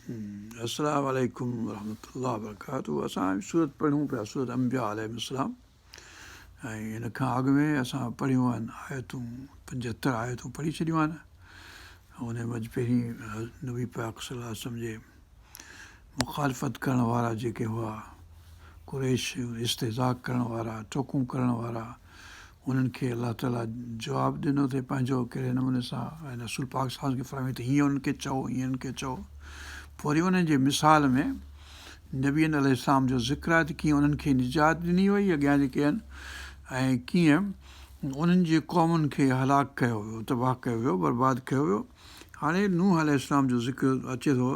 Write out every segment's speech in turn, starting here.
السلام عليڪم ورحمة الله وبرڪاته اسان سورت پڙهون پيا سورت انبياء عليهم السلام ۽ ان کان اڳ ۾ اسان پڙهيون آهن آيتون پنجهتر آيتون پڙهي ڇڏيون آهن ان منجهه پهرين نبي پاڪ صلي الله عليه وسلم جي مخالفت ڪرڻ وارا جيڪي هئا، قريش استهزاء ڪرڻ وارا، ٽوڪون ڪرڻ وارا، انهن کي الله تعاليٰ جواب ڏنو ٿي پنهنجو ڪهڙي نموني سان ۽ رسول پاڪ صلي الله عليه وسلم کي فرمايو ته هيئن انهن کي چئو هيئن انهن کي چئو پوء وري انهن جي مثال ۾ نبين عليه السلام جو ذڪر آهي ته ڪيئن انهن کي نجات ڏني وئي اڳيان جيڪي آهن ۽ ڪيئن انهن جي قومن کي هلاڪ ڪيو ويو تباهه ڪيو ويو برباد ڪيو ويو هاڻي نوح عليه السلام جو ذڪر اچي ٿو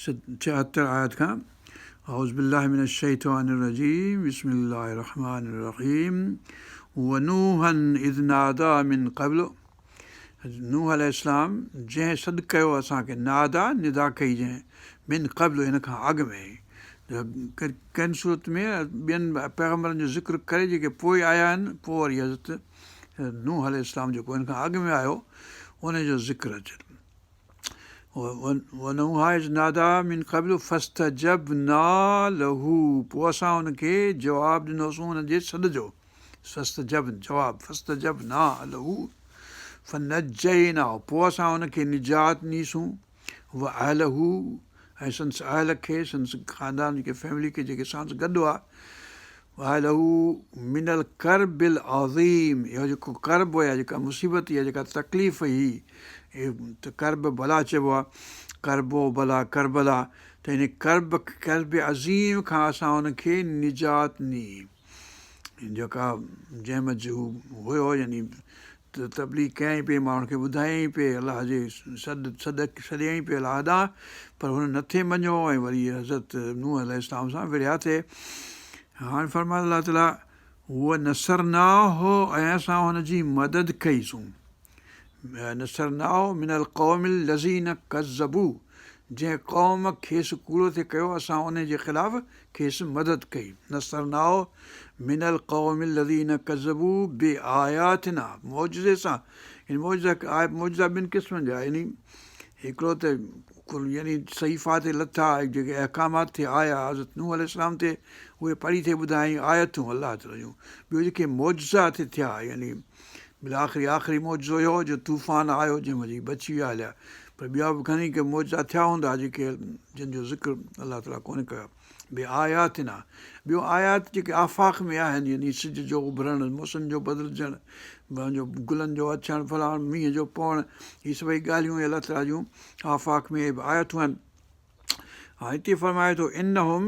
76 آيت کان اعوذ بالله من الشيطان الرجيم بسم الله الرحمن الرحيم ونوحا اذ نادى من قبل نوح عليه السلام جنهن سڏ ڪيو اسان کي ناديٰ ندا ڪئي جنهن من قبل هن کان اڳ ۾ ڪن صورت ۾ ٻين پيغمبرن جو ذڪر ڪري جيڪي پوء آيا آهن پوء وري حضرت نوح عليه السلام جيڪو هن کان اڳ ۾ آيو ان جو ذڪر اچي ٿو. ونوحا اذ ناديٰ من قبل فاستجبنا له پوء اسان ان کي جواب ڏنوسون ان جي سڏ جو فاستجب جواب فاستجبنا له فنجيناه پوء اسان ان کي نجات ڏنيسون واهله ۽ سندس اهل کي سندس خاندان کي فيملي کي جيڪي ساڻس گڏ هئا واهله من الڪرب العظيم اهو جيڪو ڪرب يا جيڪا مصيبت يا جيڪا تڪليف هئي ته ڪرب بلا چئبو آهي ڪرب و بلا ڪربلا ته ان ڪرب ڪرب عظيم کان اسان ان کي نجات ڏني جيڪا جنهن منجهه هو هيو يعني ته تبليغ ڪيائين پئي، ماڻهن کي ٻڌايائين پئي، الله جي سڏ سڏ سڏيائين پئي الله ڏانهن، پر هنن نه ٿي مڃيو ۽ وري حضرت نوح عليه السلام سان وڙهيا ٿي. هاڻي فرمايو الله تعاليٰ ونصرناه ۽ اسان هن جي مدد ڪئي سون نصرناه من القوم الذين ڪذبوا جنهن قوم کيس ڪوڙو ٿي ڪيو اسان انهي جي خلاف کيس مدد ڪئي. نصرناه من القوم الذين ڪذبوا بآياتنا معجزي سان يعني معجزا معجزا ٻن قسمن جا يعني هڪڙو ته يعني صحيفا تي لٿا جيڪي احڪامات ٿي آيا حضرت نوح عليه السلام تي اهي پڙهي ٿي ٻڌايائين آيتون الله تعاليٰ جون ٻيو جيڪي معجزا ٿي ٿيا يعني بالآخري آخري معجزو اهو جو طوفان آيو جنهن ۾ بچي ويا هليا پر ٻيا به گهڻي ڪي معجزا ٿيا هوندا جيڪي جن جو ذڪر الله تعاليٰ ڪونه ڪيو آهي بآياتنا ٻيو آيات جيڪي آفاق ۾ آهن يعني سج جو اڀرڻ موسم جو بدلجڻ پنهنجو گلن جو اچڻ فلاڻ مينهن جو پوڻ هي سڀئي ڳالهيون الله تعاليٰ جون آفاق ۾ به آيتون آهن هاڻي هتي فرمائي ٿو انهم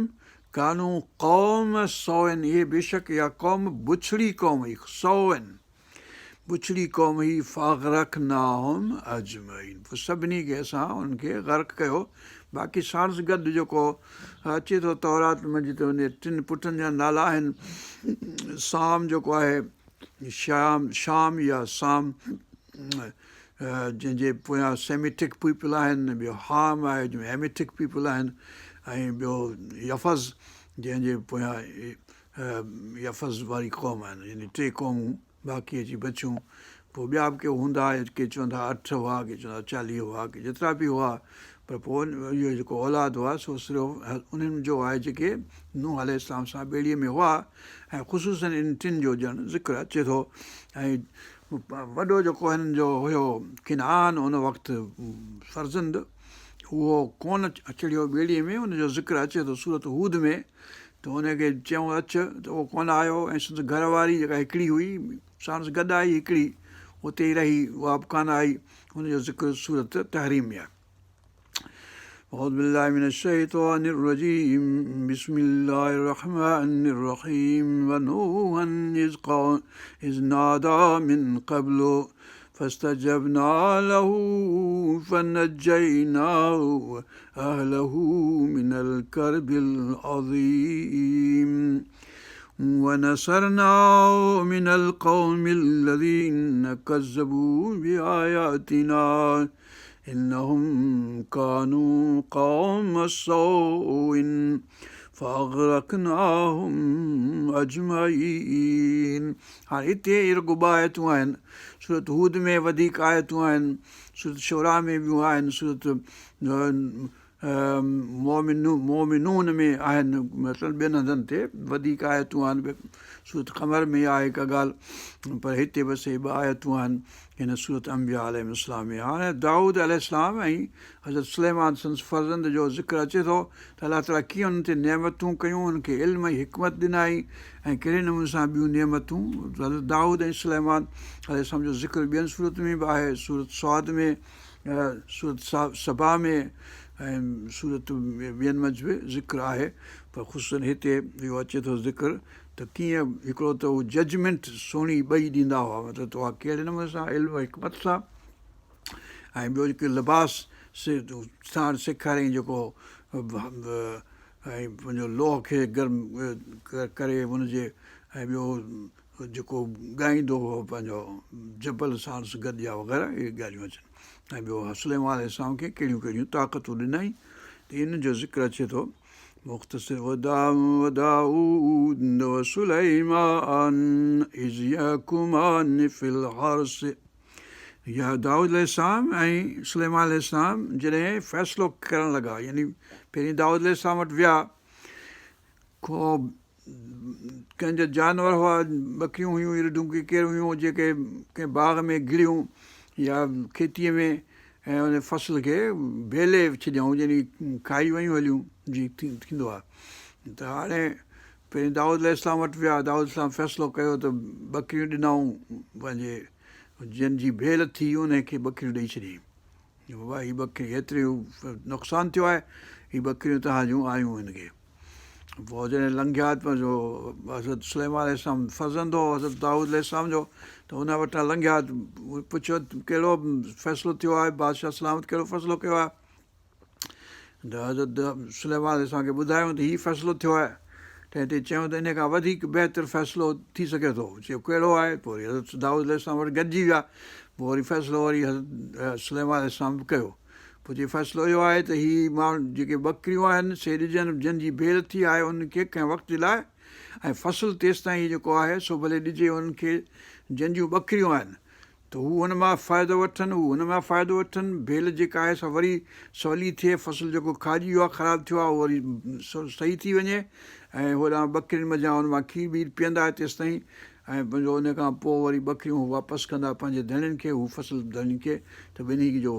ڪانوا قوم سوء اهي بيشڪ اها قوم بڇڙي قوم هئي سوء بڇڙي قوم هئي فاغرقناهم اجمعين پوء سڀني کي اسان انهن کي غرق ڪيو باقي ساڻس گڏ جيڪو اچي ٿو تورات منجهه ته ان ٽن پٽن جا نالا آهن سام جيڪو آهي شام شام يا سام جنهن جي پويان سيميٽڪ پيپل آهن ٻيو حام آهي جنهن ۾ هيميٽڪ پيپل آهن ۽ ٻيو يفز جنهن جي پويان يفز واري قوم آهن يعني ٽي قومون باقي اچي بچيون پوء ٻيا به ڪي هوندا ڪي چون ٿا اٺ هئا ڪي چون ٿا چاليهه هئا ڪي جيترا به هئا پر پوء اهو جيڪو اولاد هئا سو صرف انهن جو آهي جيڪي نوح عليه السلام سان ٻيڙيء ۾ هئا ۽ خصوصاً انهن ٽن جو ڄڻ ذڪر اچي ٿو ۽ وڏو جيڪو هنن جو هيو ڪنعان ان وقت فرزند اهو ڪونه چڙهيو ٻيڙيء ۾ ان جو ذڪر اچي ٿو سورت هود ۾ ته ان کي چيائون اچ ته اهو ڪونه آيو ۽ سندس گهر واري جيڪا هڪڙي هئي ساڻس گڏ آئي هڪڙي اتي ئي رهي اها به ڪانه آئي ان جو ذڪر سورت تحريم ۾ آهي. اعوذ بالله من الشيطان الرجيم بسم الله الرحمن الرحيم ونوحا اذ نادى من قبل فاستجبنا له فنجيناه اهله من الڪرب العظيم ونصرناه من القوم الذين كذبوا بآياتنا انهم كانوا قوم سوء فاغرقناهم اجمعين هاڻي هتي رڳو ٻه آيتون آهن سورت هود ۾ وڌيڪ آيتون آهن سورت شعراء ۾ ٻيون آهن سورت مؤمنون ۾ آهن مطلب ٻين هنڌن تي وڌيڪ آيتون آهن سورت قمر ۾ آهي ڪا ڳالهه پر هتي بس هي ٻه آيتون آهن هن سورت انبياء عليهم السلام ۾ هاڻي دائود عليه السلام ۽ حضرت سليمان سندس فرزند جو ذڪر اچي ٿو ته الله تعاليٰ ڪيئن انهن تي نعمتون ڪيون انهن کي علم ۽ حڪمت ڏنائين ۽ ڪهڙي نموني سان ٻيون نعمتون حضرت دائود ۽ سليمان عليه السلام جو ذڪر ٻين سورت ۾ به آهي سورت صاد ۾ سورت سبا ۾ ۽ سورت ٻين منجه به ذڪر آهي پر خصوصاً هتي اهو اچي ٿو ذڪر ته ڪيئن هڪڙو ته هو ججمينٽ سهڻي ٻئي ڏيندا هئا مطلب ته اها ڪهڙي نموني سان علم و حڪمت سان ۽ ٻيو جيڪي لباس ساڻ سيکاريائين جيڪو ۽ پنهنجو لوهه کي گرم ڪري ان جي ۽ ٻيو جيڪو ڳائيندو هو پنهنجو جبل ساڻس گڏ يا وغيره اهي ڳالهيون اچن ۽ ٻيو سليمان عليه السلام کي ڪهڙيون ڪهڙيون طاقتون ڏنائين ته ان جو ذڪر اچي ٿو مختصر وداود وسليمان اذ يحڪمان في الحرث يا دائود عليه السلام ۽ سليمان عليه السلام جڏهن فيصلو ڪرڻ لڳا يعني پهرين دائود عليه السلام وٽ ويا ڪو ڪنهن جا جانور هئا، ٻڪريون هيون، رڍون ڪي ڪير هيون جيڪي ڪنهن باغ ۾ گهڙيون يا کيتيء ۾ ۽ ان فصل کي ڀيلي ڇڏيائون يعني کائي ويون هليون جيئن ٿيندو آهي ته هاڻي پهرين دائود عليه السلام وٽ ويا دائود عليه السلام فيصلو ڪيو ته ٻڪريون ڏنائون پنهنجي جن جي ڀيل ٿي ان کي ٻڪريون ڏئي ڇڏيائين بابا هي ٻڪري هيتريون نقصان ٿيو آهي هي ٻڪريون توهان جون آيون هن کي پوء جڏهن لنگهيا پنهنجو حضرت سليمان عليه السلام فرزند هو حضرت دائود عليه السلام جو ته ان وٽان لنگهيا پڇيو ڪهڙو فيصلو ٿيو آهي بادشاهه سلامت ڪهڙو فيصلو ڪيو آهي ته حضرت سليمان عليه السلام کي ٻڌايو ته هي فيصلو ٿيو آهي تنهن تي چيو ته ان کان وڌيڪ بهتر فيصلو ٿي سگهي ٿو چيو ڪهڙو آهي پوء وري حضرت دائود عليه السلام وٽ گڏجي ويا پوء وري فيصلو وري حضرت سليمان عليه السلام به ڪيو پوء چي فيصلو اهو آهي ته هي ماڻهو جيڪي ٻڪريون آهن سي ڏجن جن جي ڀيل ٿي آهي انهن کي ڪنهن وقت جي لاء ۽ فصل تيستائين هي جيڪو آهي سو ڀلي ڏجي انهن کي جن جون ٻڪريون آهن ته هو ان مان فائدو وٺن، هو ان مان فائدو وٺن، ڀيل جيڪا آهي سا وري سولي ٿئي، فصل جيڪو کاڄي ويو آهي، خراب ٿيو آهي، اهو وري صحيح ٿي وڃي ۽ هوڏانهن ٻڪرين منجهان ان مان کير ٻير پيئندا تيستائين ۽ پنهنجو ان کان پوء وري ٻڪريون هو واپس ڪندا پنهنجي ڌڻين کي، هو فصل ڌڻين کي ته ٻنهي جو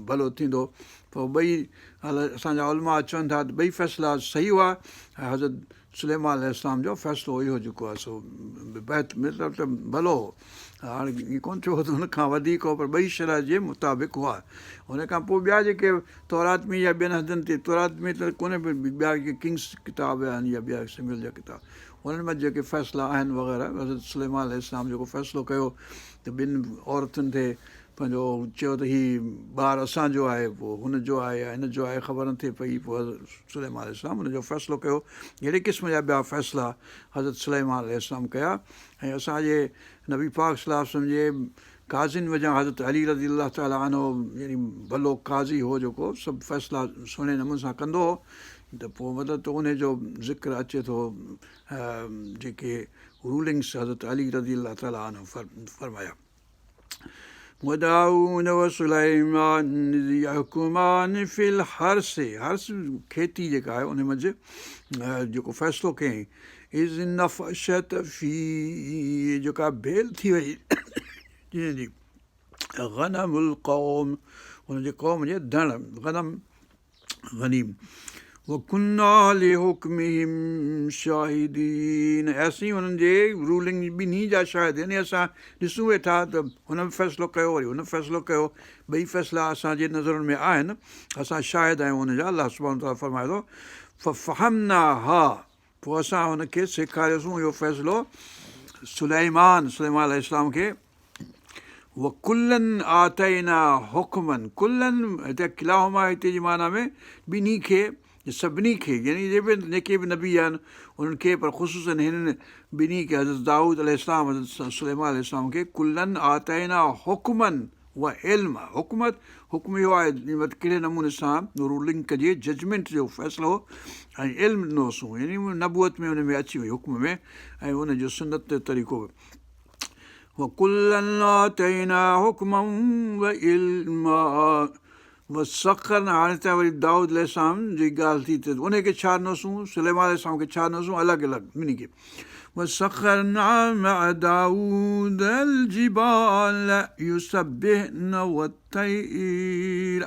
ڀلو ٿيندو. پوء ٻئي اسان جا علماء چون ٿا ته ٻئي فيصلا صحيح هئا ۽ حضرت سليمان عليه السلام جو فيصلو اهو جيڪو آهي سو بهت مطلب ته ڀلو هو. هاڻي ائين ڪونه چئبو ته ان کان وڌيڪ هو پر ٻئي شرع جي مطابق هئا. ان کان پوء ٻيا جيڪي تورات ۾ يا ٻين هنڌن تي تورات ۾ ته ڪونهي پر ٻيا جيڪي ڪنگس ڪتاب آهن يا ٻيا سيميول جا ڪتاب انهن ۾ جيڪي فيصلا آهن وغيره حضرت سليمان عليه السلام جيڪو فيصلو ڪيو ته ٻن عورتن تي پنهنجو چيو ته هي ٻار اسان جو آهي پوء هن جو آهي يا هن جو آهي خبر نه ٿي پئي پوء حضرت سليمان عليه السلام ان جو فيصلو ڪيو اهڙي قسم جا ٻيا فيصلا حضرت سليمان عليه السلام ڪيا ۽ اسان جي نبي پاڪ صلي الله عليه وسلم جي قاضين منجهان حضرت علي رضي الله تعالٰي عنه يعني ڀلو قاضي هو جيڪو سڀ فيصلا سهڻي نموني سان ڪندو هو ته پوء مطلب ته ان جو ذڪر اچي ٿو جيڪي رولنگس حضرت علي رضي الله تعالٰي عنه فرمايا وداود وسليمان اذ يحڪمان في الحرث حرث کيتي جيڪا آهي ان منجهه جيڪو فيصلو ڪيائين اذ نفشت فيه جيڪا ڀيل ٿي وئي جنهن جي غنم القوم ان جي قوم جي ڌڻ غنم غنيم وڪنا لحڪمهم شاهدين ۽ اسين انهن جي رولنگ ٻنهي جا شاهد يعني اسان ڏسون ويٺا ته هن به فيصلو ڪيو وري هن فيصلو ڪيو ٻئي فيصلا اسان جي نظرن ۾ آهن اسان شاهد آهيون ان جا الله سبحانه وتعاليٰ فرمائي ٿو ففهمناها پوء اسان هن کي سيکاريوسون اهو فيصلو سليمان، سليمان عليه السلام کي، وڪلا آتينا حڪما ڪلا هتي ڪلاهما هتي جي معنيٰ ۾ ٻنهي کي سڀني کي يعني جيڪي به نبي آهن انهن کي پر خصوصا هنن ٻنهي کي حضرت دائود عليه السلام حضرت سليمان عليه السلام کي ڪلا آتينا حڪما وعلما حڪمت، حڪم اهو آهي ته ڪهڙي نموني سان رولنگ ڪجي، ججمينٽ جو فيصلو ۽ علم ڏنوسون يعني نبوت ۾ ان ۾ اچي وئي حڪم ۾ ۽ ان جو سنت جو طريقو به وڪلا آتينا حڪما وعلما وسخرنا هاڻي ته وري دائود عليه السلام جي ڳالهه ٿي ته ان کي ڇا ڏنوسون سليمان عليه السلام کي ڇا ڏنوسون الڳ الڳ ٻنهي کي وسخرنا مع داود الجبال يسبحن والطير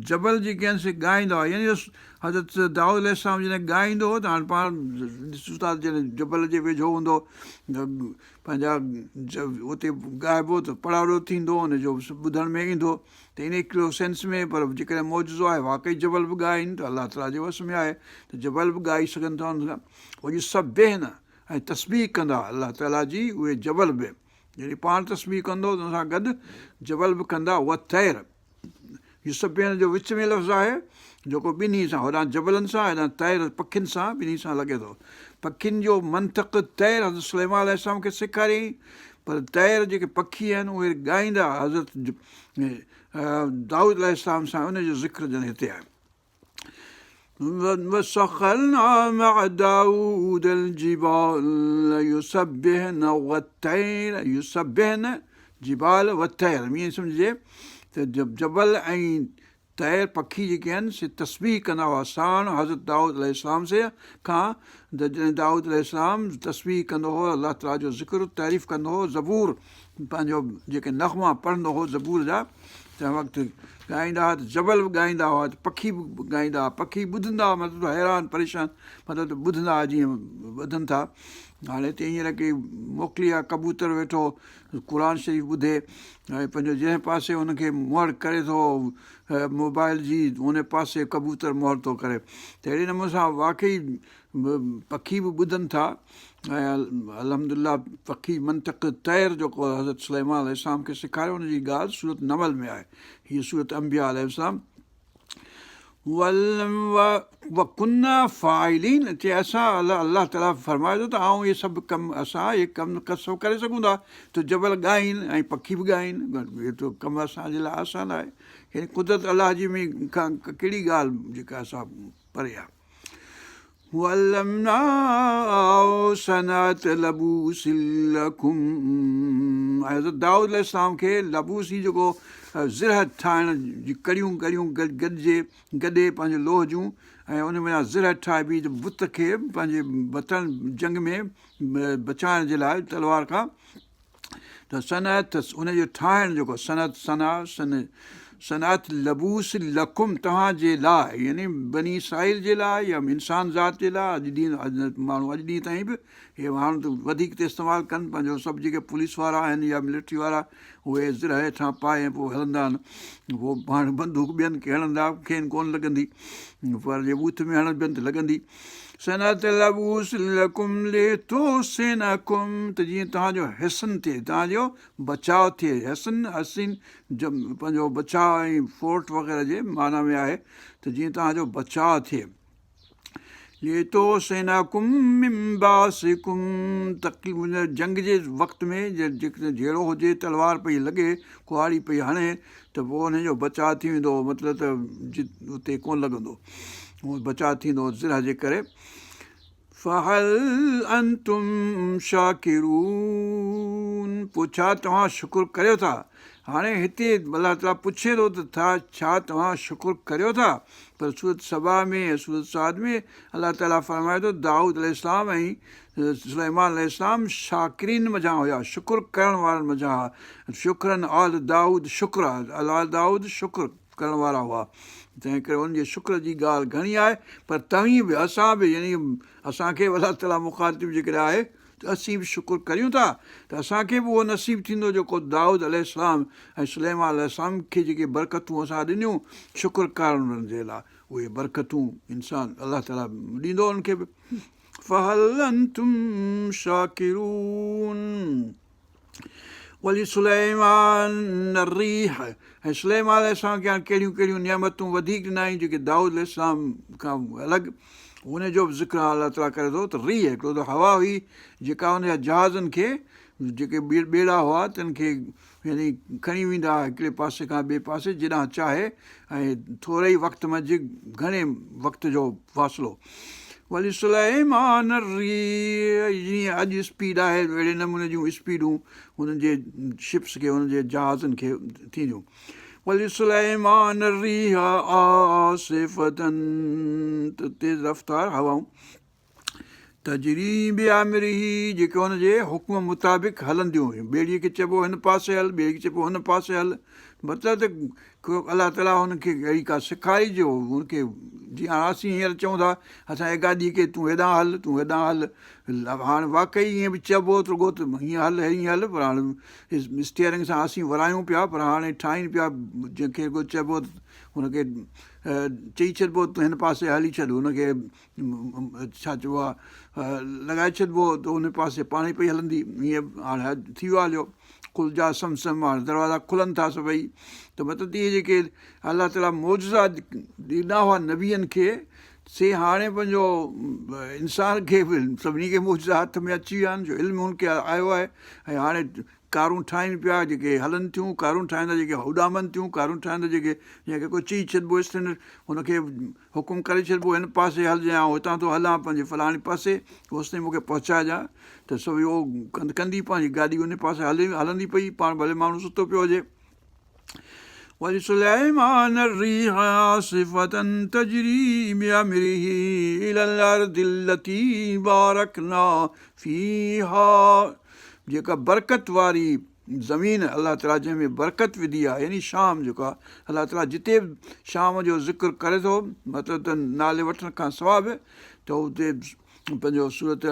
جبل جيڪي آهن سي ڳائيندا هئا يعني حضرت دائود عليه السلام جڏهن ڳائيندو هو ته هاڻي پاڻ ڏسون ٿا جڏهن جبل جي ويجهو هوندو پنهنجا اتي ڳائبو ته پڙاڏو ٿيندو ان جو ٻڌڻ ۾ ايندو ته ان هڪڙو سينس ۾ پر جيڪڏهن معجزو آهي واقعي جبل به ڳائين ته الله تعاليٰ جي وس ۾ آهي ته جبل به ڳائي سگهن ٿا ان سان ويسبحن ۽ تسبيح ڪندا الله تعاليٰ جي اهي جبل به يعني پاڻ تسبيح ڪندو ته ان سان گڏ جبل به ڪندا والطير يسبحن جو وچ ۾ لفظ آهي جيڪو ٻنهي سان هوڏانهن جبلن سان هيڏانهن طير پکين سان ٻنهي سان لڳي ٿو. پکين جو منطق طير حضرت سليمان عليه السلام کي سيکاريائين پر طير جيڪي پکي آهن اهي ڳائيندا حضرت دائود عليه السلام سان ان جو ذڪر ڄڻ هتي آهي. وسخرنا مع داود الجبال يسبحن والطير يسبحن جبال والطير ائين سمجهجي ته جبل ۽ طير پکي جيڪي آهن سي تسبيح ڪندا هئا ساڻ حضرت دائود عليه السلام سي کان ته جڏهن دائود عليه السلام تسبيح ڪندو هو الله تعالٰي جو ذڪر تعريف ڪندو هو زبور پنهنجو جيڪي نغما پڙهندو هو زبور جا تنهن وقت ڳائيندا هئا ته جبل به ڳائيندا هئا ته پکي به ڳائيندا هئا پکي ٻڌندا هئا مطلب ته حيران پريشان مطلب ته ٻڌندا هئا جيئن ٻڌن ٿا هاڻي هتي هينئر ڪي موڪلي آهي ڪبوتر ويٺو قرآن شريف ٻڌي ۽ پنهنجو جنهن پاسي ان کي مهڙ ڪري ٿو موبائل جي ان پاسي ڪبوتر مهڙ ٿو ڪري ته اهڙي نموني سان واقعي پکي به ٻڌن ٿا ۽ الحمد لله پکي منطق الطير جيڪو حضرت سليمان عليه السلام کي سيکاريو ان جي ڳالهه سورت نمل ۾ آهي هيء سورت انبياء عليه السلام وڪنا فاعلين چي اسان الله الله تعاليٰ فرمائي ٿو ته آئون اهي سڀ ڪم اسان اهي ڪم سڀ ڪري سگهون ٿا ته جبل ڳائين ۽ پکي به ڳائين اهو ته ڪم اسان جي لاء آسان آهي يعني قدرت الله جي ۾ کان ڪهڙي ڳالهه جيڪا اسان پري آهي وعلمناه صنعت لبوس لڪم حضرت دائود عليه السلام کي لبوس هي جيڪو زرهه ٺاهڻ جي ڪڙيون ڪڙيون گڏجي گڏي پنهنجي لوهه جون ۽ ان ۾ زرهه ٺاهبي ته بت کي پنهنجي بتن جنگ ۾ بچائڻ جي لاء تلوار کان ته صنعت ان جو ٺاهڻ جيڪو صنعت صنع صن صنعت لبوس لڪم توهان جي لاء يعني بني اسرائيل جي لاء يا انسان ذات جي لاء اڄ ڏينهن ماڻهو اڄ ڏينهن تائين به هي ماڻهو ته وڌيڪ ته استعمال ڪن پنهنجو سڀ جيڪي پوليس وارا آهن يا ملٽري وارا اهي زرهه هيٺان پائي ۽ پوء هلندا آهن پوء پاڻ بندوق ٻين کي هڻندا کين ڪونه لڳندي پر جي ٻوٿ ۾ هڻبين ته لڳندي صنعت لبوس لڪم لتحصنڪم ته جيئن توهان جو حصن ٿئي توهان جو بچاء ٿئي حصن حصين پنهنجو بچاء ۽ فورٽ وغيره جي معنيٰ ۾ آهي ته جيئن توهان جو بچاء ٿئي لتحصنڪم من باسڪم تڪليف جنگ جي وقت ۾ جيڪڏهن جهيڙو هجي تلوار پئي لڳي ڪهاڙي پئي هڻي ته پوء انهي جو بچاء ٿي ويندو هو مطلب ته اتي ڪونه لڳندو هو بچاء ٿيندو هو زرهه جي ڪري فهل انتم شاڪرون پوء ڇا توهان شڪر ڪريو ٿا هاڻي هتي الله تعاليٰ پڇي ٿو ته ٿا ڇا توهان شڪر ڪريو ٿا پر سورت سبا ۾ ۽ سورت صاد ۾ الله تعاليٰ فرمائي ٿو دائود عليه السلام ۽ سليمان عليه السلام شاڪرين منجهان هيا، شڪر ڪرڻ وارن منجهان ها، شڪرا آل دائود شڪرا آل دائود شڪر ڪرڻ وارا هئا، تنهن ڪري انهن جي شڪر جي ڳالهه گهڻي آهي، پر توهين به، اسان به، يعني اسان کي به الله تعاليٰ مخاطب جيڪڏهن آهي ته اسين به شڪر ڪريون ٿا ته اسان کي به اهو نصيب ٿيندو جيڪو دائود عليه السلام ۽ سليمان عليه السلام کي جيڪي برڪتون اسان ڏنيون شڪر ڪرڻ جي لاء اهي برڪتون انسان الله تعاليٰ ڏيندو انهن کي به. فهل انتم شاڪرون ولسليمان الريح ۽ سليمان عليه السلام کي هاڻ ڪهڙيون ڪهڙيون نعمتون وڌيڪ ڏنائين جيڪي دائود عليه السلام کان الڳ ان جو به ذڪر الله تعاليٰ ڪري ٿو ته ريح هڪڙو ته هوا هئي جيڪا ان جا جهازن کي جيڪي ٻيڙا هئا تن کي يعني کڻي ويندا هئا هڪڙي پاسي کان ٻئي پاسي جيڏانهن چاهي ۽ ٿوري ئي وقت منجهه گهڻي وقت جو فاصلو ولسليمان الريح جيئن اڄ اسپيڊ آهي اهڙي نموني جون اسپيڊون هنن جي شپس کي هنن جي جهازن کي ٿينديون. ولسليمان الريح عاصفة تيز رفتار هوائون تجري بامره جيڪي هن جي حڪم مطابق هلنديون هيون ٻيڙيء کي چئبو هن پاسي هل ٻيڙي کي چئبو هن پاسي هل مطلب ته الله تعاليٰ هن کي اهڙي ڪا سيکاري جو هن کي جيئن هاڻ اسين هينئر چئون ٿا اسان جي گاڏيء کي تون هيڏانهن هل تون هيڏانهن هل هاڻ واقعي ائين به چئبو ته رڳو ته هيئن هل هيئن هل پر هاڻ اسٽيئرنگ سان اسين ورايون پيا پر هاڻي ٺاهين پيا جنهن کي رڳو چئبو هن کي چئي ڇڏبو تون هن پاسي هلي ڇڏ هن کي ڇا چئبو آهي لڳائي ڇڏبو ته ان پاسي پاڻ ئي پئي هلندي ائين هاڻي ٿي ويو آهي هليو کل جا سم سم هاڻي دروازا کلن ٿا سڀئي ته مطلب ته اهي جيڪي الله تعاليٰ معجزا ڏنا هئا نبين کي سي هاڻي پنهنجو انسان کي به سڀني کي معجزا هٿ ۾ اچي ويا آهن جو علم هن کي آيو آهي ۽ هاڻي ڪارون ٺاهين پيا جيڪي هلن ٿيون، ڪارون ٺاهين ٿا جيڪي اڏامن ٿيون، ڪارون ٺاهين ٿا جيڪي جنهن کي ڪو چئي ڇڏبو اسٽينڊرڊ هن کي حڪم ڪري ڇڏبو هن پاسي هلجانء آئون هتان ٿو هلان پنهنجي فلاڻي پاسي اوستائين مون کي پهچائجان ته سو اهو ڪندي پنهنجي گاڏي ان پاسي هلي هلندي پئي پاڻ ڀلي ماڻهو ستو پيو هجي. ولسليمان الريح عاصفة تجري بأمره إلى الأرض التي بارڪنا فيها جيڪا برڪت واري زمين الله تعاليٰ جنهن ۾ برڪت وڌي آهي يعني شام جيڪو آهي الله تعاليٰ جتي به شام جو ذڪر ڪري ٿو مطلب ته نالي وٺڻ کان سواء به ته اتي پنهنجو سورت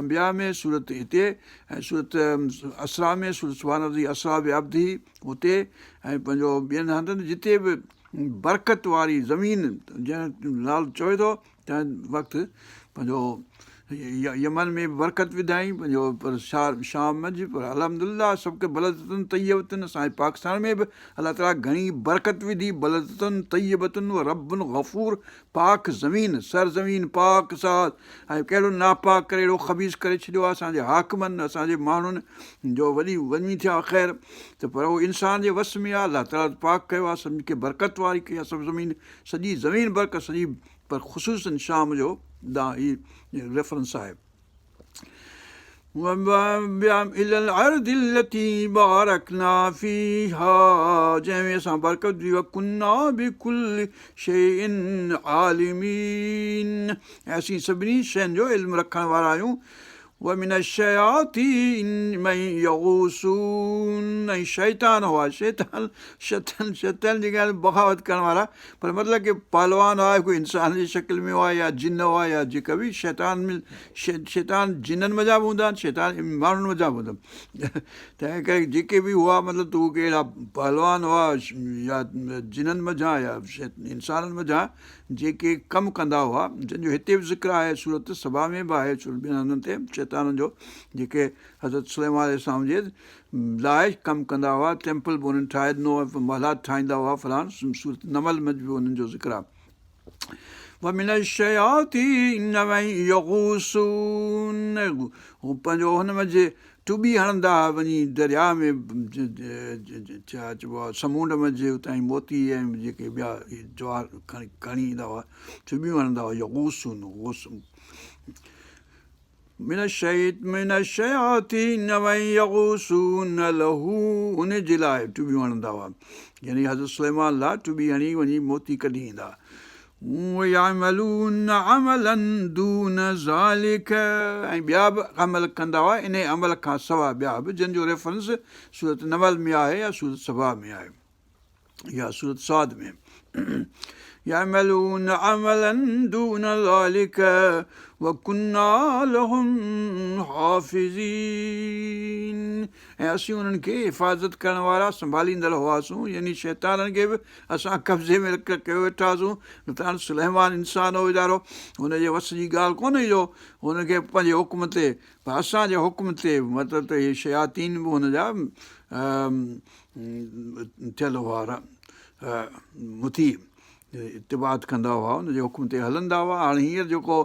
انبياء ۾ سورت هتي ۽ سورت اسراء ۾ سورت سبحان الذي اسريٰ بعبده اتي ۽ پنهنجو ٻين هنڌن جتي به برڪت واري زمين جنهن نالو چوي ٿو تنهن وقت پنهنجو يمن ۾ به برڪت وڌائين پنهنجو پر شام منجهه پر الحمد لله سڀ ڪي بلدة طيبة اسان جي پاڪستان ۾ به الله تعاليٰ گهڻي برڪت وڌي بلدة طيبة و رب غفور پاڪ زمين سر زمين پاڪ صاف ۽ ڪهڙو ناپاڪ ڪري اهڙو خبيث ڪري ڇڏيو آهي اسان جي حاڪمن اسان جي ماڻهن جو وڏي وڃي ٿيا خير ته پر اهو انسان جي وس ۾ آهي الله تعاليٰ پاڪ ڪيو آهي سڀني کي برڪت واري ڪئي آهي سڀ زمين سڄي زمين برڪت سڄي پر خصوصاً شام جو ڏانهن هي ريفرنس آهي. الي الارض التي بارڪنا فيها جنهن ۾ اسان برڪت وڌي وڪنا بڪل شيء عالمين ۽ اسين سڀني شين جو علم رکڻ وارا آهيون ومن الشياطين من يغوصون ۽ شيطان هئا شيطان شيطان شيطان جيڪي آهن بغاوت ڪرڻ وارا پر مطلب ڪي پهلوان هئا ڪوئي انسان جي شڪل ۾ هئا يا جن هئا يا جيڪا به شيطان ۾ شيطان جنن منجهان به هوندا آهن شيطان ماڻهن منجهان به هوندا آهن تنهن ڪري جيڪي به هئا مطلب ته اهي اهڙا پهلوان هئا يا جنن منجهان يا انسانن منجهان جيڪي ڪم ڪندا هئا، جن جو هتي به ذڪر آهي، سورت سبا ۾ به آهي، ٻين هنڌن تي شيطانن جو جيڪي حضرت سليمان عليه السلام جي لاء ڪم ڪندا هئا، ٽيمپل به انهن ٺاهي ڏنو ۽ محلات ٺاهيندا هئا فلان، سورت نمل ۾ به انهن جو ذڪر آهي. ومن الشياطين من يغوصون هو پنهنجو هن منجهه ٽٻي هڻندا ها وڃي درياء ۾ ڇا چئبو آهي سمونڊ منجهه اتان ئي موتي ۽ جيڪي ٻيا جواهر کڻي کڻي ايندا هئا ٽٻيون هڻندا هئا يغوصون غوص من من الشياطين من يغوصون له ان جي لاء ٽٻيون هڻندا هئا يعني حضرت سليمان لاء ٽٻي هڻي وڃي موتي ڪڍي ايندا ويعملون عملا دون ذلک ۽ ٻيا به عمل ڪندا هئا انهي عمل کان سواء ٻيا به جن جو ريفرنس سورت نمل ۾ آهي يا سورت سبا ۾ آهي يا سورت صاد ۾ يعملون عملا دون ذلک وڪنا لهم حافظين ۽ اسين انهن کي حفاظت ڪرڻ وارا سنڀاليندڙ هئاسون يعني شيطانن کي به اسان قبضي ۾ ڪيو ويٺا هئاسون، نه ته هاڻ سليمان انسان هو ويچارو، هن جي وس جي ڳالهه ڪونه هئي جو هن کي پنهنجي حڪم تي پر اسان جي حڪم تي مطلب ته اهي شياطين به هن جا ٿيل هئا مطيع اتباع ڪندا هئا ان جي حڪم تي هلندا هئا هاڻي هينئر جيڪو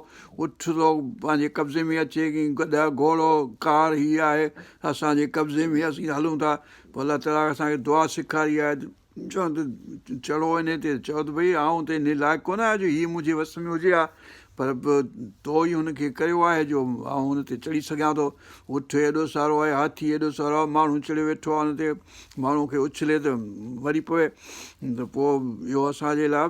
اٺ ٿو پنهنجي قبضي ۾ اچي گڏهه گهوڙو ڪار هي آهي اسان جي قبضي ۾ اسين هلون ٿا پوء الله تعاليٰ اسان کي دعا سيکاري آهي. چون ته چڙهو انهي تي، چئو ته ڀئي آئون ته انهي لائق ڪونه آهيان جو هيء منهنجي وس ۾ هجي ها، پر تو ئي هن کي ڪريو آهي جو آئون هن تي چڙهي سگهان ٿو. اٺ ايڏو سارو آهي، هاٿي ايڏو سارو آهي، ماڻهو چڙهيو ويٺو آهي ان تي، ماڻهو کي اڇلي ته مري پوي ته پوء اهو اسان جي لاء